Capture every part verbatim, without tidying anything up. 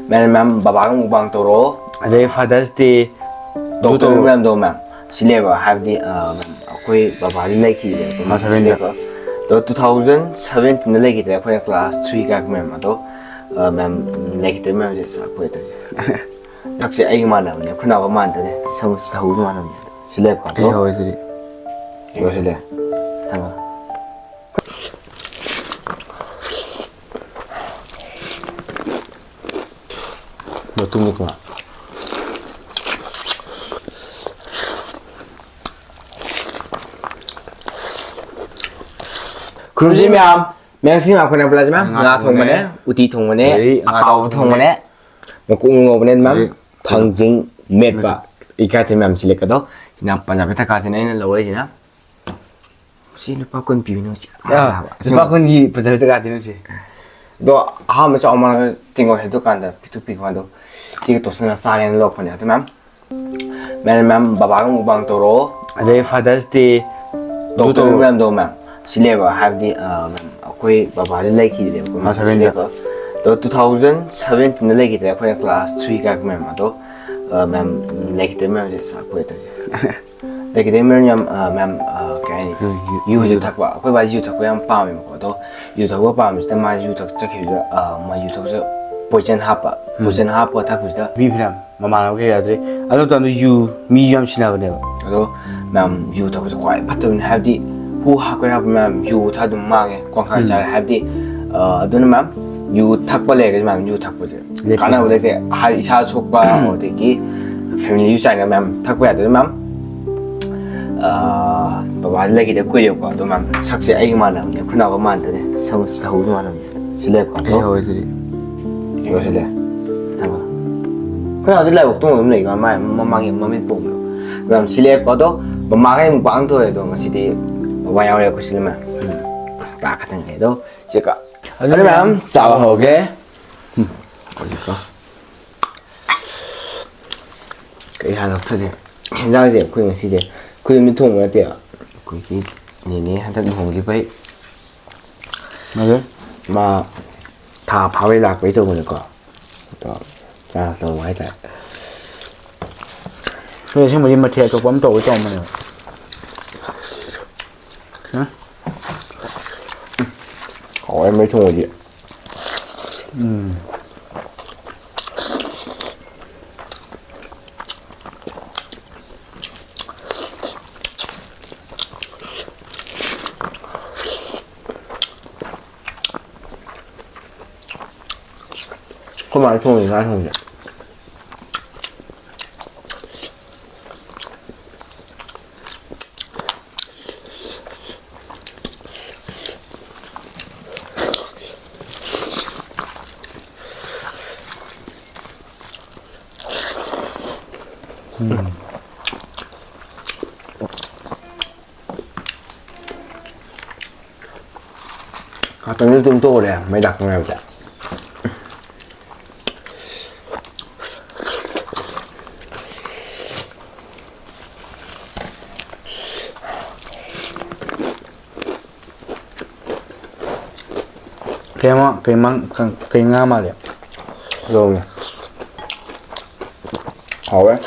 ꯃꯦꯝ, ꯃꯦꯝ, ꯕꯕꯥꯒ mukbang ꯇꯧꯔꯣ꯫ ꯑꯗꯩ Father's Day ꯇꯧꯗꯕ ꯃꯌꯥꯝꯗꯣ, ꯃꯦꯝ, ꯁꯤꯂꯦꯕ, ꯍꯥꯏꯕꯗꯤ, ꯑ, ꯃꯦꯝ, ꯑꯩꯈꯣꯏ ꯕꯕꯥꯗꯤ ꯂꯩꯈꯤꯗ꯭ꯔꯦ, ꯃꯥ seven ꯗ꯫ ꯑꯗꯣ two thousand seventeen ꯗ ꯂꯩꯈꯤꯗ꯭ꯔꯦ, ꯑꯩꯈꯣꯏꯅ class three ꯀꯥꯔꯛꯄ, ꯃꯦꯝ꯫ ꯑꯗꯣ, ꯑ, ꯃꯦꯝ, ꯂꯩꯈꯤꯗ꯭ꯔꯦ, ꯃꯦꯝꯁꯦ ꯆꯥꯛꯄꯣꯏ ꯇꯧꯔꯤ꯫ ꯁꯛꯁꯦ ꯑꯩꯒ ꯃꯥꯟꯅꯕꯅꯦ, ꯑꯩꯈꯣꯏ ꯅꯥꯎꯒ ꯃꯥꯟꯅꯗꯦ, ꯁꯝꯁꯦ ꯊꯧꯕ ꯃꯥꯟꯅꯕꯅꯦ꯫ ꯁꯤꯂꯦꯕꯀꯣ, ꯑꯩ ꯑꯗꯣ ꯍꯧꯔꯦ ꯑꯗꯨꯗꯤ꯫ ꯑꯗꯣ ꯁꯤꯂꯦ꯫ ꯊꯝꯃꯣ꯫ ꯃꯇꯨꯝꯅꯤꯀꯣ꯫ ꯈꯨꯔꯨꯝꯖꯤ ꯃꯌꯥꯝ꯫ ꯃꯌꯥꯝ ꯁꯤ ꯃꯌꯥꯝ ꯑꯩꯈꯣꯏꯅ ꯄꯨꯂꯥꯁꯤ ꯃꯌꯥꯝ ꯉꯥ ꯉꯥ ꯊꯣꯡꯕꯅꯦ, ꯊꯣꯡꯕꯅꯦ, ꯎꯇꯤ ꯊꯣꯡꯕꯅꯦ, ꯑꯗꯩ ꯉꯥ ꯑꯇꯥꯎꯕ ꯊꯣꯡꯕꯅꯦ꯫ ꯊꯣꯡꯕꯅꯦ, ꯃꯀꯣꯛ ꯉꯧꯕꯅꯦ ꯃꯌꯥꯝ, ꯑꯗꯩ ꯊꯥꯡꯖꯤꯡ ꯃꯦꯠꯄ꯫ ꯃꯦꯠꯄ꯫ ꯏꯀꯥꯏ ꯊꯤꯝ ꯃꯌꯥꯝ ꯁꯤ ꯂꯦꯛꯀꯗꯧ꯫ ꯁꯤꯅ ꯄꯟꯖꯥꯕꯤ ꯇꯀꯥꯁꯤꯅ ꯑꯩꯅ ꯂꯧꯔꯛꯏꯁꯤꯅ꯫ ꯁꯤ ꯂꯨꯄꯥ ꯀꯨꯟ ꯄꯤꯕꯅꯦ ꯍꯧꯖꯤꯛ꯫ ꯑꯥ, ꯂꯨꯄꯥ ꯀꯨꯟꯒꯤ ꯄꯟꯖꯥꯕꯤ ꯇꯀꯥ ꯇꯤꯅꯨꯁꯦ꯫ ꯑꯗꯣ ꯑꯍꯥꯟꯕ ꯆꯥꯎ ꯃꯥꯡꯗ ꯇꯤꯡꯉꯣꯏ ꯍꯥꯏꯗꯨ ꯀꯥꯟꯗ ꯄꯤꯛꯇꯨ ꯄꯤꯛꯄ ꯑꯗꯣ ꯁꯤꯒ ꯇꯣꯠꯁꯤꯟꯅ ꯆꯥꯒꯦꯅ ꯂꯧꯔꯛꯄꯅꯦ꯫ ꯑꯗꯨ ꯃꯌꯥꯝ, ꯃꯦꯝ, ꯃꯦꯝ, ꯕꯕꯥꯒ ꯃꯨꯛꯕꯥꯡ ꯇꯧꯔꯣ꯫ ꯑꯗꯩ Father's Day ꯇꯧꯗꯕ ꯃꯌꯥꯝꯗꯣ, ꯃꯦꯝ, ꯁꯤꯂꯦꯕ, ꯍꯥꯏꯕꯗꯤ, ꯑ, ꯃꯦꯝ, ꯑꯩꯈꯣꯏ ꯕꯕꯥꯁꯦ ꯂꯩꯈꯤꯗ꯭ꯔꯦꯕꯀꯣ, ꯃꯦꯝ, ꯃꯥ seven ꯗ꯫ ꯁꯤꯂꯦꯕ꯫ ꯑꯗꯣ two thousand seventeen ꯗ ꯂꯩꯈꯤꯗ꯭ꯔꯦ, ꯑꯩꯈꯣꯏꯅ class three ꯀꯥꯔꯛꯄ, ꯃꯦꯝ꯫ ꯑꯗꯣ, ꯑ, ꯃꯦꯝ, ꯂꯩꯈꯤꯗ꯭ꯔꯦ ꯃꯌꯥꯝꯁꯦ ꯆꯥꯛꯄꯣꯏ ꯇꯧꯔꯤ꯫ ꯂꯩꯈꯤꯗ꯭ꯔꯦ ꯃꯦꯝ, ꯌꯥꯝ, ꯑ, ꯃꯦꯝ, ꯑ, ꯀꯩ ꯍꯥꯏꯅꯤ? ꯎꯝ, ꯌꯨ, ꯌꯨꯁꯦ ꯌꯨ꯫ ꯊꯛꯄ꯫ ꯑꯩꯈꯣꯏ ꯕꯥꯁꯤ ꯌꯨ ꯊꯛꯄ ꯌꯥꯝ ꯄꯥꯝꯃꯦꯕꯀꯣ꯫ ꯑꯗꯣ ꯌꯨ ꯊꯛꯄ ꯄꯥꯝꯕꯁꯤꯗ ꯃꯥ ꯌꯨ ꯊꯛ ꯆꯠꯈꯤꯕꯗ, ꯑ, ꯃꯥ ꯌꯨ ꯊꯛꯄꯁꯦ poison ꯍꯥꯞꯄ꯫ ꯎꯝ꯫ Poison ꯍꯥꯞꯄ ꯊꯛꯄꯁꯤꯗ ꯃꯤ ꯐꯅꯌꯥꯝ ꯃꯃꯥꯟꯅꯕ ꯀꯩ ꯌꯥꯗ꯭ꯔꯦ꯫ ꯑꯗꯨ ꯃꯇꯝꯗ ꯌꯨ ꯃꯤ ꯌꯥꯝ ꯁꯤꯟꯅꯕꯅꯦꯕ꯫ ꯑꯗꯣ ꯃꯌꯥꯝ ꯌꯨ ꯊꯛꯄꯁꯦ ꯈ꯭ꯋꯥꯏ ꯐꯠꯇꯕꯅꯤ, ꯍꯥꯏꯕꯗꯤ ꯍꯨ ꯍꯥꯞꯄ ꯌꯥꯕ ꯃꯌꯥꯝ ꯌꯨ ꯊꯛ ꯑꯗꯨꯝ ꯃꯥꯡꯉꯦ, ꯀꯣꯡꯈꯥꯏ ꯎꯝ꯫ ꯆꯥꯔꯦ꯫ ꯍꯥꯏꯕꯗꯤ, ꯑ, ꯑꯗꯨꯅ ꯃꯌꯥꯝ ꯌꯨ ꯊꯛꯄ ꯂꯩꯔꯒꯗꯤ ꯃꯌꯥꯝ ꯌꯨ ꯊꯛꯄꯁꯦ ꯂꯦꯞꯄ꯫ ꯀꯥꯟꯅꯕ ꯂꯩꯇꯦ꯫ ꯍꯥꯏꯗꯤ ꯏꯁꯥ ꯁꯣꯛꯄ, ꯑꯗꯒꯤ family ꯁꯨ ꯆꯥꯏꯅ ꯃꯌꯥꯝ ꯊꯛꯄ ꯌꯥꯗꯦ꯫ ꯑꯗꯨꯅ ꯃꯌꯥꯝ, ꯑ, ꯕꯕꯥꯗꯤ ꯂꯩꯈꯤꯗ ꯀꯨꯏꯔꯦꯕꯀꯣ꯫ ꯑꯗꯣ ꯃꯌꯥꯝ ꯁꯛꯁꯦ ꯑꯩꯒ ꯃꯥꯟꯅꯕꯅꯦ, ꯈꯨꯅꯥꯎꯒ ꯃꯥꯟꯅꯗꯅꯦ, ꯁꯝꯁꯦ ꯊꯧꯕ ꯃꯥꯟꯅꯕꯅꯦ꯫ ꯁꯤ ꯂꯩꯔꯦꯀꯣ꯫ ꯑꯩ ꯍꯧꯔꯦ ꯑꯗꯨꯗꯤ꯫ ꯑꯗꯣ ꯁꯤ ꯂꯩꯔꯦ꯫ ꯊꯝꯃꯣ꯫ ꯑꯩꯈꯣꯏ ꯍꯧꯖꯤꯛ ꯂꯥꯏꯕꯛ ꯇꯣꯡꯕ ꯑꯃ ꯂꯩꯀꯣ, ꯃꯥ-, ꯃꯃꯥꯡꯒꯤ ꯃꯃꯤꯠ ꯄꯣꯝꯕꯗꯣ꯫ ꯃꯌꯥꯝ ꯁꯤ ꯂꯩꯔꯦꯀꯣ꯫ ꯑꯗꯣ ꯃꯃꯥꯡꯒꯤ ꯃꯨꯛꯕꯥꯡ ꯇꯧꯔꯦ꯫ ꯑꯗꯣ ꯉꯁꯤꯗꯤ ꯕꯕꯥ ꯌꯥꯎꯔꯦ ꯑꯩꯈꯣꯏ ꯁꯤꯅꯦꯃꯥ꯫ ꯎꯝ꯫ ꯆꯥ ꯈꯛꯇꯪ ꯂꯩ꯫ ꯑꯗꯣ ꯁꯤ ꯀ-, ꯑꯗꯨ ꯑꯗꯨ ꯃꯌꯥꯝ ꯃꯌꯥꯝ ꯆꯥꯕ ꯍꯧꯔꯒꯦ꯫ ꯎꯝ꯫ ꯍꯧꯖꯤꯛꯀꯣ꯫ ꯀꯩ ꯍꯥꯟꯅ ꯂꯧꯊꯁꯦ? ꯍꯦꯟꯖꯥꯡꯁꯦ ꯑꯩꯈꯣꯏ ꯉꯁꯤꯁꯦ ꯑꯩꯈꯣꯏ ꯌꯨꯝꯗ ꯊꯣꯡꯕ ꯅꯠꯇꯦꯕ꯫ ꯑꯩꯈꯣꯏꯒꯤ ꯅꯦꯅꯦ ꯍꯟꯗꯛ ꯂꯨꯍꯣꯡꯈꯤꯕꯩ ꯑꯗꯨ? ꯃꯥ ꯊꯥ ꯐꯥꯕꯩ ꯂꯥꯛꯄꯩ ꯇꯧꯕꯅꯤꯀꯣ꯫ ꯇꯧꯔꯒ ꯆꯥꯔꯖ ꯇꯧꯕ ꯍꯥꯏꯇꯥꯔꯦ꯫ ꯍꯣꯏ, ꯑꯁꯦꯡꯕꯗꯤ ꯃꯊꯦꯜ ꯑꯇꯣꯞꯄ ꯑꯃ ꯇꯧꯒꯦ ꯇꯧꯔꯝꯕꯅꯦꯕ꯫ ꯎꯝ? ꯍꯥꯎꯋꯦ ꯃꯩ ꯊꯣꯡꯕꯗꯤ꯫ ꯎꯝ꯫ ꯑꯩꯈꯣꯏ ꯃꯥꯅ ꯊꯣꯡꯉꯤ ꯉꯥ ꯊꯣꯡꯕꯁꯦ꯫ ꯎꯝ꯫ ꯉꯥꯛꯇꯪꯗꯤ ꯑꯗꯨꯝ ꯇꯣꯛꯎꯔꯦ, ꯃꯩ ꯂꯥꯛꯄ ꯉꯥꯏꯕꯗ꯫ ꯀꯩ ꯑꯃ, ꯀꯩ ꯃꯪ-, ꯀꯩ ꯉꯥ ꯃꯥꯜꯂꯤ? ꯔꯧꯅꯦ꯫ ꯍꯥꯎꯋꯦ꯫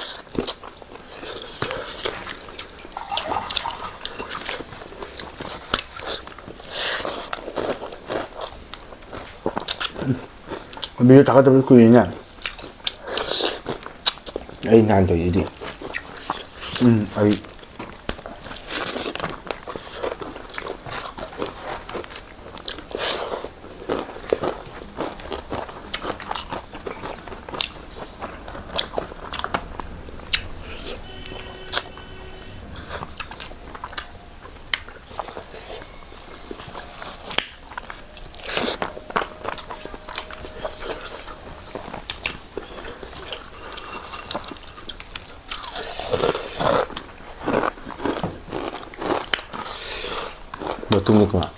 ꯚꯤꯗꯤꯑꯣ ꯊꯥꯒꯠꯇꯕꯁꯨ ꯀꯨꯏꯔꯦꯅꯦ꯫ ꯑꯩ ꯅꯍꯥꯟ ꯇꯧꯔꯤꯗꯨꯗꯤ꯫ ꯎꯝ, ꯑꯩ꯫ ꯃꯇꯨꯝ ꯅꯤꯄꯥꯜ꯫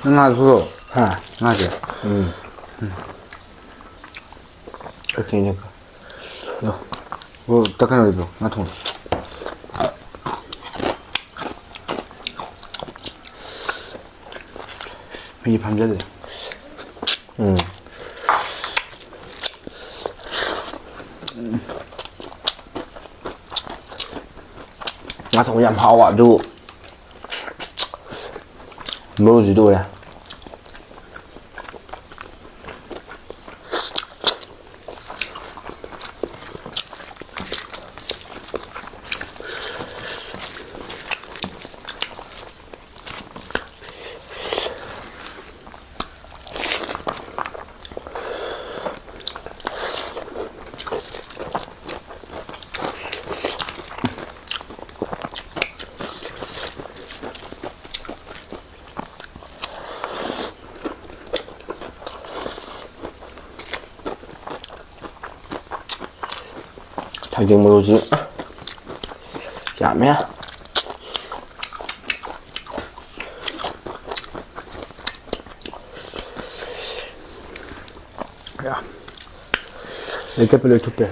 ꯅꯪ ꯉꯥꯗꯣ ꯄꯨꯔꯛꯑꯣ꯫ ꯍꯥ? ꯉꯥꯁꯦ꯫ ꯎꯝ꯫ ꯀꯩꯅꯣ? ꯑꯣ, ꯇꯛꯈꯥꯏꯔꯣ ꯏꯕꯣ, ꯉꯥ ꯊꯣꯡ꯫ ꯃꯤ ꯐꯝꯖꯜꯂꯦ꯫ ꯎꯝ꯫ ꯉꯥ ꯊꯣꯡꯕ ꯌꯥꯝ ꯍꯥꯎꯕ ꯑꯗꯨ ꯃꯔꯨꯁꯤꯗ ꯑꯣꯏꯔꯦ꯫ ꯊꯥꯡꯖꯤꯡ ꯃꯔꯨꯁꯤ ꯌꯥꯝꯃꯦ꯫ ꯂꯩꯊꯠꯄ ꯂꯣꯏ ꯊꯨꯞꯄꯦ꯫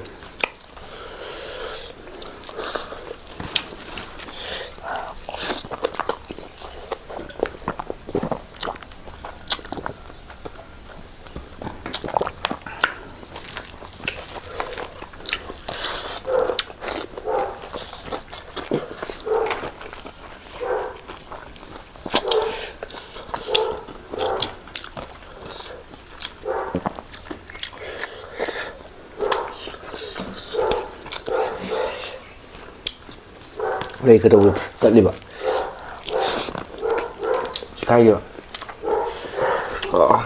ꯂꯩ ꯀꯩꯗꯧꯕ ꯇꯠꯂꯤꯕ? ꯁꯤ ꯀꯥꯏꯒꯤꯕ? ꯑꯣ꯫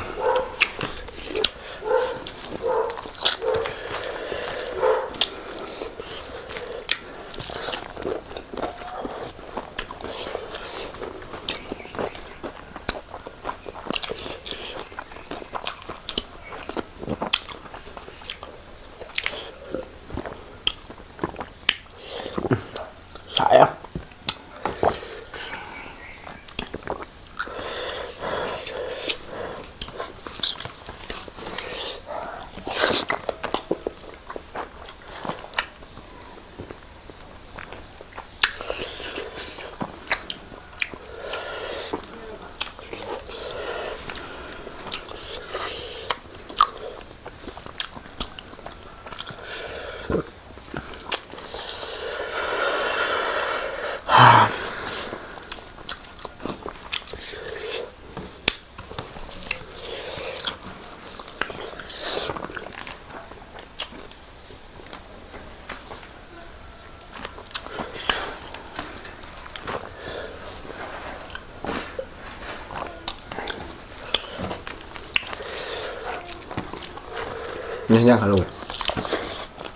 ꯁꯥꯏꯌꯦ꯫ ꯍꯦꯟꯖꯥꯡ ꯈꯜꯂꯨꯒꯦ꯫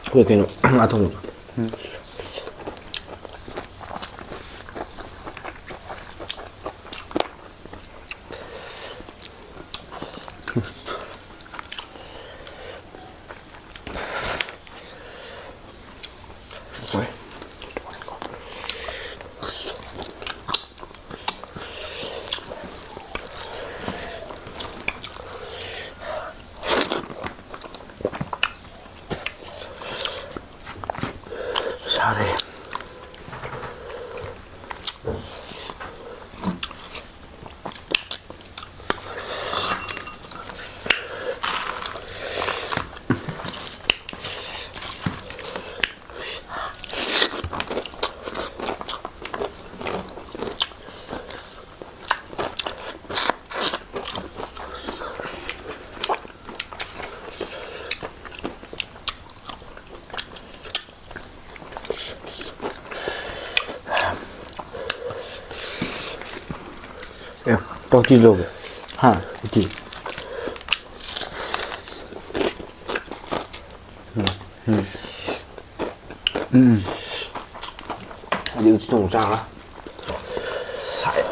ꯑꯩꯈꯣꯏ ꯀꯩꯅꯣ ꯑꯊꯣꯡꯕꯗꯣ꯫ ꯁꯥꯔꯦ꯫ ꯑꯦ, ꯇꯣꯇꯤ ꯂꯧꯒꯦ꯫ ꯍꯥ? ꯇꯣꯇꯤ꯫ ꯎꯝ, ꯎꯝ꯫ ꯎꯝ꯫ ꯑꯗꯨ ꯎꯇꯤ ꯊꯣꯡꯕ ꯆꯥꯔꯒ꯫ ꯁꯥꯏ꯫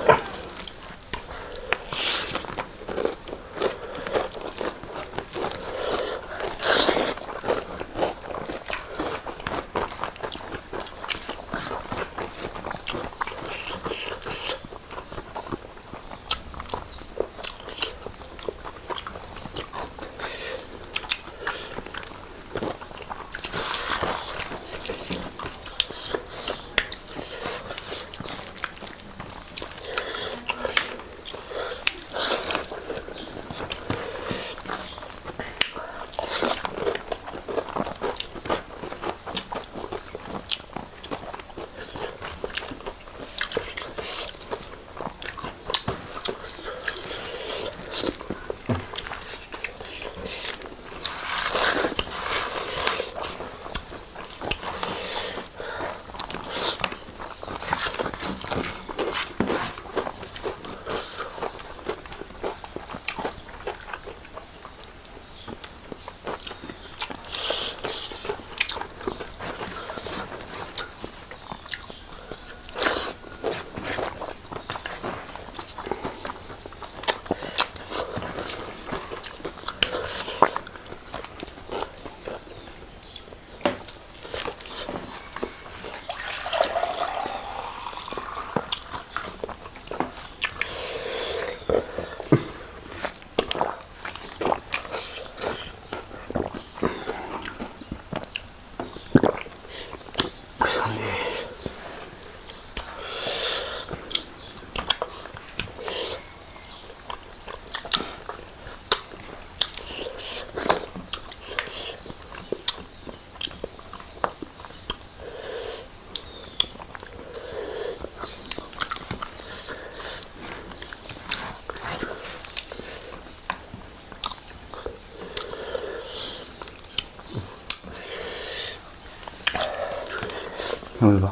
ꯉꯝꯃꯤꯕ?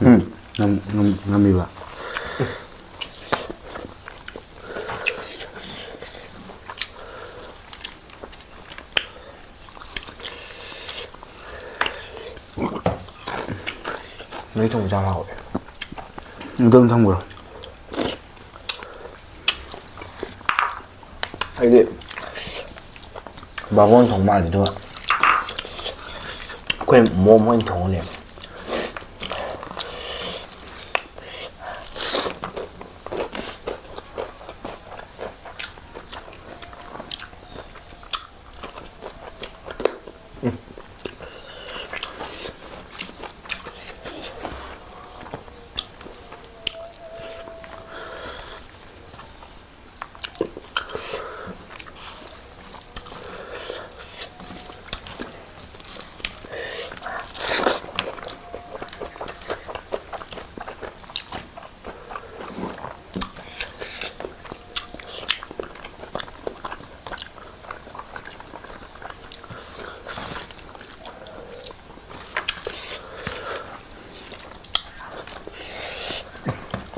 ꯎꯝ꯫ ꯉꯝ-, ꯉꯝ-, ꯉꯝꯃꯤꯕ? ꯅꯣꯏ ꯊꯣꯡꯕ ꯆꯥꯕ ꯍꯥꯎꯋꯦ꯫ ꯑꯗꯨꯝ ꯊꯝꯈ꯭ꯔꯣ꯫ ꯑꯩꯗꯤ ꯕꯥꯃꯣꯟ ꯊꯣꯡ ꯃꯥꯜꯂꯦ, ꯑꯗꯨꯒ ꯑꯩꯈꯣꯏ ꯃꯣꯝ ꯍꯣꯏꯅ ꯊꯣꯡꯉ ꯂꯩꯔꯝꯃꯦ꯫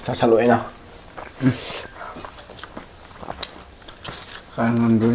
ꯆꯥꯁꯜꯂꯣ ꯑꯩꯅ꯫ ꯆꯥ ꯉꯝꯗꯦ꯫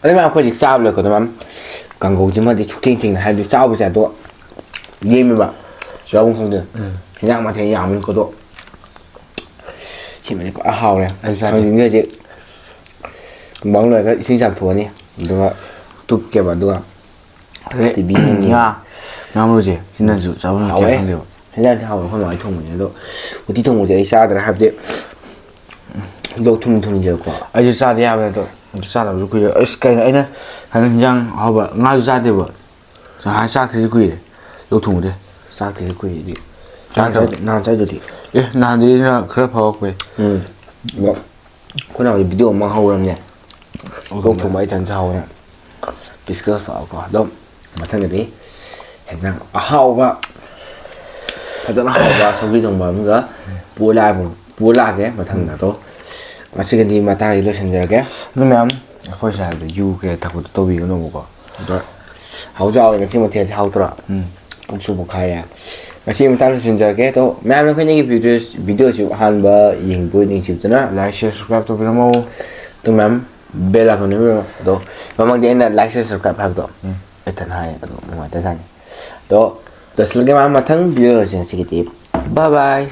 ꯑꯗꯨ ꯃꯌꯥꯝ ꯑꯩꯈꯣꯏꯗꯤ ꯆꯥꯕ ꯂꯣꯏꯀꯣ ꯑꯗꯨꯝ ꯀꯥꯡꯒꯧꯁꯤꯃꯗꯤ ꯁꯨꯛꯊꯦꯡ ꯊꯦꯡꯅ ꯍꯥꯏꯕꯗꯤ ꯆꯥꯕꯁꯦ ꯑꯗꯣ ꯂꯦꯝꯃꯦꯕ꯫ ꯆꯥꯐꯝ ꯈꯪꯗꯦ꯫ ꯎꯝ꯫ ꯍꯤꯟꯖꯥꯡ ꯃꯊꯦꯜ ꯌꯥꯝꯕꯅꯤꯀꯣ ꯑꯗꯣ ꯁꯤꯃꯗꯤ ꯐꯖ ꯍꯥꯎꯔꯦ꯫ ꯑꯩꯁꯨ ꯆꯥꯗꯦ꯫ ꯊꯥꯡꯖꯤꯡꯒꯁꯦ ꯃꯨꯛꯕꯥꯡ ꯂꯣꯏꯔꯒ ꯏꯁꯤꯡ ꯆꯥꯝꯊꯣꯛꯑꯅꯤ꯫ ꯑꯗꯨꯒ ꯇꯨꯞꯀꯦꯕ꯫ ꯑꯗꯨꯒ ꯑꯗꯩ ꯇꯤꯚꯤ ꯌꯦꯡꯉꯤ꯫ ꯉꯥ, ꯉꯥ ꯃꯔꯨꯁꯦ ꯁꯤꯅꯁꯨ ꯆꯥꯐꯝ ꯍꯥꯎꯋꯦ꯫ ꯈꯪꯗꯦꯕ꯫ ꯍꯤꯟꯖꯥꯡꯗꯤ ꯍꯥꯎꯋꯦ ꯑꯩꯈꯣꯏ ꯃꯥꯍꯣꯏ ꯊꯣꯡꯕꯅꯦ꯫ ꯑꯗꯣ ꯎꯇꯤ ꯊꯣꯡꯕꯁꯦ ꯑꯩ ꯆꯥꯗ꯭ꯔꯦ ꯍꯥꯏꯕꯗꯤ ꯂꯣꯛ ꯊꯨꯝ ꯊꯨꯡꯖꯕꯀꯣ꯫ ꯑꯩꯁꯨ ꯆꯥꯗ ꯌꯥꯕꯅꯦ ꯑꯗꯣ꯫ ꯑꯗꯨ ꯆꯥꯗꯕꯁꯨ ꯀꯨꯏꯔꯦ꯫ ꯑꯁ ꯀꯩꯅꯣ ꯑꯩꯅ ꯍꯟꯗꯛ ꯍꯤꯟꯖꯥꯡ ꯑꯍꯥꯎꯕ ꯉꯥꯁꯨ ꯆꯥꯗꯦꯕ꯫ ꯅꯍꯥꯟ ꯆꯥꯛꯇꯁꯨ ꯀꯨꯏꯔꯦ꯫ ꯂꯧ ꯊꯣꯡꯗꯦ꯫ ꯆꯥꯛꯇꯁꯨ ꯀꯨꯏꯔꯦꯗꯤ꯫ ꯆꯥꯛꯇ ꯅꯍꯥꯟ ꯆꯥꯏꯗꯨꯗꯤ꯫ ꯑꯦ, ꯅꯍꯥꯟꯗꯩꯅ ꯈꯔ ꯐꯥꯎꯔꯛꯄꯩ꯫ ꯎꯝ꯫ ꯑꯗꯣ ꯑꯩꯈꯣꯏꯅ ꯍꯧꯖꯤꯛ ꯚꯤꯗꯤꯑꯣ ꯑꯃ ꯍꯧꯔꯝꯅꯦ꯫ ꯂꯧ ꯊꯣꯡꯕ ꯑꯩ ꯏꯊꯟ ꯆꯥꯍꯧꯅ꯫ ꯄꯤꯁꯀ ꯆꯥꯎꯀꯣ꯫ ꯑꯗꯣ ꯃꯊꯪꯗꯗꯤ ꯍꯦꯟꯖꯥꯡ ꯑꯍꯥꯎꯕ, ꯐꯖꯅ ꯍꯥꯎꯕ ꯁꯧꯒ꯭ꯔꯤ ꯊꯣꯡꯕ ꯑꯃꯒ ꯄꯨꯔ ꯂꯥꯛꯑꯕ-, ꯄꯨꯔ ꯂꯥꯛꯑꯒꯦ ꯃꯊꯪꯗ꯫ ꯑꯗꯣ ꯉꯁꯤꯒꯤꯗꯤ ꯃꯇꯥꯡꯁꯤ ꯂꯣꯏꯁꯤꯟꯖꯔꯒꯦ꯫ ꯑꯗꯨ ꯃꯌꯥꯝ ꯑꯩꯈꯣꯏ ꯁ꯭ꯋꯥꯏꯗ ꯌꯨ ꯀꯩ ꯊꯛꯄꯗꯣ ꯇꯧꯕꯤꯒꯅꯨꯕꯀꯣ꯫ ꯑꯗꯣ ꯍꯥꯎꯁꯨ ꯍꯥꯎꯋꯦ ꯉꯁꯤ ꯃꯊꯦꯜꯁꯦ, ꯍꯥꯎꯇ꯭ꯔꯣ? ꯎꯝ꯫ ꯄꯨꯛꯁꯨ ꯄꯣꯛꯈꯥꯏꯔꯦ꯫ ꯉꯁꯤ ꯃꯇꯥꯡꯗ ꯂꯣꯏꯁꯤꯟꯖꯔꯒꯦ꯫ ꯑꯗꯣ ꯃꯌꯥꯝ ꯑꯩꯈꯣꯏꯅꯒꯤ ꯚꯤꯗꯤꯑꯣꯁꯤ, ꯚꯤꯗꯤꯑꯣꯁꯤ ꯑꯍꯥꯟꯕ ꯌꯦꯡꯕ ꯑꯣꯏꯅ ꯅꯤꯡꯁꯤꯡꯗꯨꯅ Like, share, subscribe ꯇꯧꯕꯤꯔꯝꯃꯣ꯫ ꯑꯗꯨ ꯃꯌꯥꯝ ꯕꯦꯜ ꯂꯥꯛꯄꯅꯦ꯫ ꯑꯗꯣ ꯃꯃꯥꯡꯗꯤ ꯑꯩꯅ like, share, subscribe ꯍꯥꯏꯕꯗꯣ ꯑꯩ ꯏꯊꯟ ꯍꯥꯏ, ꯑꯗꯣ ꯅꯨꯡꯉꯥꯏꯇꯖꯥꯠꯅꯤ꯫ ꯑꯗꯣ ꯂꯣꯏꯁꯤꯜꯂꯒꯦ ꯃꯌꯥꯝ, ꯃꯊꯪ ꯚꯤꯗꯤꯑꯣ ꯂꯣꯏꯁꯤ꯫ ꯉꯁꯤꯒꯤꯗꯤ bye bye꯫